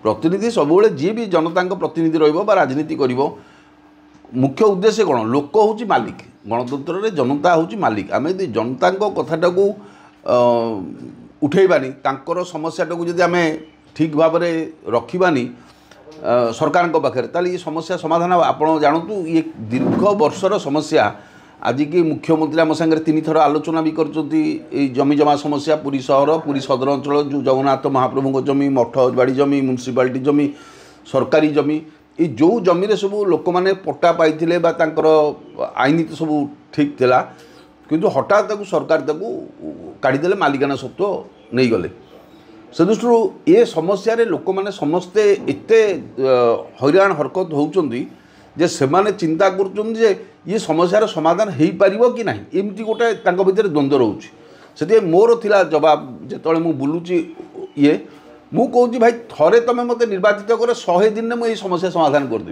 ପ୍ରତିନିଧି ସବୁବେଳେ ଯିଏ ବି ଜନତାଙ୍କ ପ୍ରତିନିଧି ରହିବ ବା ରାଜନୀତି କରିବ, ମୁଖ୍ୟ ଉଦ୍ଦେଶ୍ୟ କ'ଣ? ଲୋକ ହେଉଛି ମାଲିକ। ଗଣତନ୍ତ୍ରରେ ଜନତା ହେଉଛି ମାଲିକ। ଆମେ ଯଦି ଜନତାଙ୍କ କଥାଟାକୁ ଉଠେଇବାନି, ତାଙ୍କର ସମସ୍ୟାଟାକୁ ଯଦି ଆମେ ଠିକ୍ ଭାବରେ ରଖିବାନି ସରକାରଙ୍କ ପାଖରେ, ତାହେଲେ ଏ ସମସ୍ୟା ସମାଧାନ ହେବ? ଆପଣ ଜାଣନ୍ତୁ, ଇଏ ଦୀର୍ଘ ବର୍ଷର ସମସ୍ୟା। ଆଜିକି ମୁଖ୍ୟମନ୍ତ୍ରୀ ଆମ ସାଙ୍ଗରେ 3 ଥର ଆଲୋଚନା ବି କରିଛନ୍ତି। ଏଇ ଜମି ଜମା ସମସ୍ୟା, ପୁରୀ ସହର, ପୁରୀ ସଦର ଅଞ୍ଚଳ, ଯେଉଁ ଜଗନ୍ନାଥ ମହାପ୍ରଭୁଙ୍କ ଜମି, ମଠ ବାଡ଼ି ଜମି, ମ୍ୟୁନିସିପାଲିଟି ଜମି, ସରକାରୀ ଜମି, ଏଇ ଯେଉଁ ଜମିରେ ସବୁ ଲୋକମାନେ ପଟ୍ଟା ପାଇଥିଲେ ବା ତାଙ୍କର ଆଇନ ତ ସବୁ ଠିକ୍ ଥିଲା, କିନ୍ତୁ ହଠାତ୍ ତାକୁ ସରକାର ତାକୁ କାଢ଼ିଦେଲେ, ମାଲିକାନା ସତ୍ତ୍ୱ ନେଇଗଲେ। ସେ ଦୃଷ୍ଟିରୁ ଏ ସମସ୍ୟାରେ ଲୋକମାନେ ସମସ୍ତେ ଏତେ ହଇରାଣ ହରକତ ହେଉଛନ୍ତି ଯେ ସେମାନେ ଚିନ୍ତା କରୁଛନ୍ତି ଯେ ଇଏ ସମସ୍ୟାର ସମାଧାନ ହେଇପାରିବ କି ନାହିଁ। ଏମିତି ଗୋଟେ ତାଙ୍କ ଭିତରେ ଦ୍ୱନ୍ଦ୍ୱ ରହୁଛି। ସେଥିପାଇଁ ମୋର ଥିଲା ଜବାବ, ଯେତେବେଳେ ମୁଁ ବୁଲୁଛି ଇଏ, ମୁଁ କହୁଛି, ଭାଇ, ଥରେ ତୁମେ ମୋତେ ନିର୍ବାଚିତ କର, 100 ଦିନରେ ମୁଁ ଏଇ ସମସ୍ୟା ସମାଧାନ କରିଦେବି।